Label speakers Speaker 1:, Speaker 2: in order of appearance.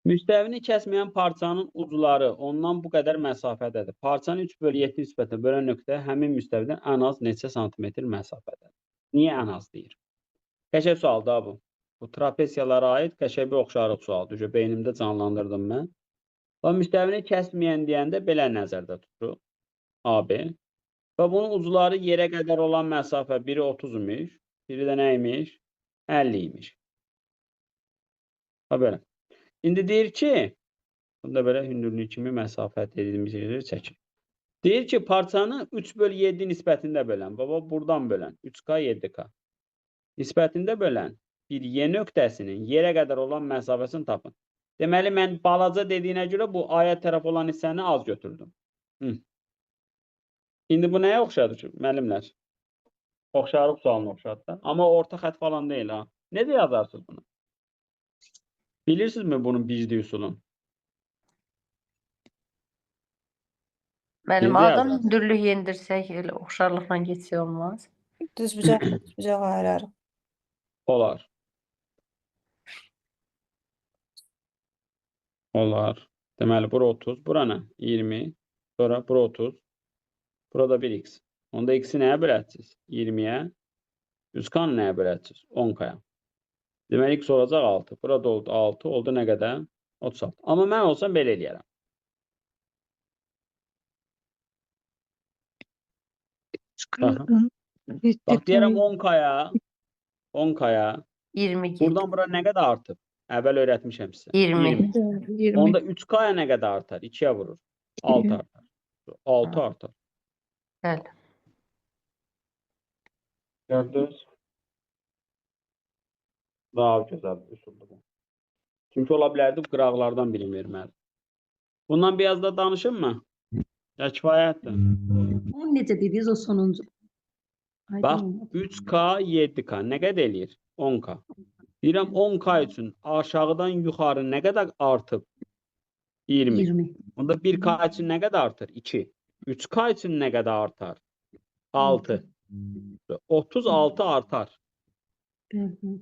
Speaker 1: Müstəvini kəsməyən parçanın ucları ondan bu qədər məsafədədir. Parçanı 3 bölü 7 nisbətə bölən nöqtə həmin müstəvidən ən az neçə santimetr məsafədədir? Niyə ən az deyir? Qəşəng sual da bu. Bu trapesiyalara aid qəşəng bir oxşarlıq sualıdır. Beynimdə canlandırdım mən. Və müstəvini kəsməyən deyəndə belə nəzərdə tuturuq. AB. Və bunun ucları yerə qədər olan məsafə biri 30 imiş, biri də nə imiş? 50 imiş. Ha belə. İndi deyir ki, bunu da belə hündürlüyü kimi məsafə dediyimiz yerə çəkir. Deyir ki, parçanı 3 bölü 7 nisbətində bölən, baba buradan bölən, 3K, 7K nisbətində bölən bir Y nöqtəsinin yerə qədər olan məsafəsini tapın. Deməli, mən balaca dediyinə görə bu A-ya tərəf olan hissəni az götürdüm. Hı. İndi bu nəyə oxşadı ki, müəllimlər? Oxşarlıq sualına oxşadı da. Amma orta xətt falan deyil ha. Necə yazarsınız bunu? Bilirsinizmi bunun birdi üsulunu?
Speaker 2: Müəllim,
Speaker 1: Necə
Speaker 2: A-dan
Speaker 1: yazarsınız?
Speaker 2: hündürlük yendirsək elə oxşarlıqla getsək olmaz.
Speaker 3: Düzbucaq, düzbucaq ayırarıq.
Speaker 1: Olar. Olar. Deməli, bura 30, bura nə? 20. Sonra bura 30. Burada 1x. Onda x-i nəyə böləcəksiniz? 20-yə. 3K-nı nəyə böləcəksiniz? 10K-ya. Deməli, x olacaq 6. Burada oldu 6. Oldu nə qədər? 36. Amma mən olsam belə eləyərəm. Baxın. Bax, deyərəm 10K-ya. 10K-ya.
Speaker 2: 20 get.
Speaker 1: Buradan bura nə qədər artıb? Əvvəl öyrətmişəm sizə.
Speaker 2: 20.
Speaker 1: 20. Onda 3K-ya nə qədər artar? 2-yə vurur. 6 artar. 6 artar.
Speaker 2: Bəli.
Speaker 1: Gördünüz? Daha gözəl bir üsuldur bu. Çünki ola bilərdi qıraqlardan birini verməli. Bundan biraz da danışım mı? Ya kifayətdir.
Speaker 4: Onu necə dediniz o sonuncu? Aydın
Speaker 1: Bax,
Speaker 4: olmadı.
Speaker 1: 3K, 7K nə qədər eləyir? 10K. Deyirəm 10K üçün aşağıdan yuxarı nə qədər artıb? 20.
Speaker 4: 20.
Speaker 1: Onda 1K üçün nə qədər artır? 2. 3K üçün nə qədər artar? 6. 36 artar.
Speaker 4: Bəli.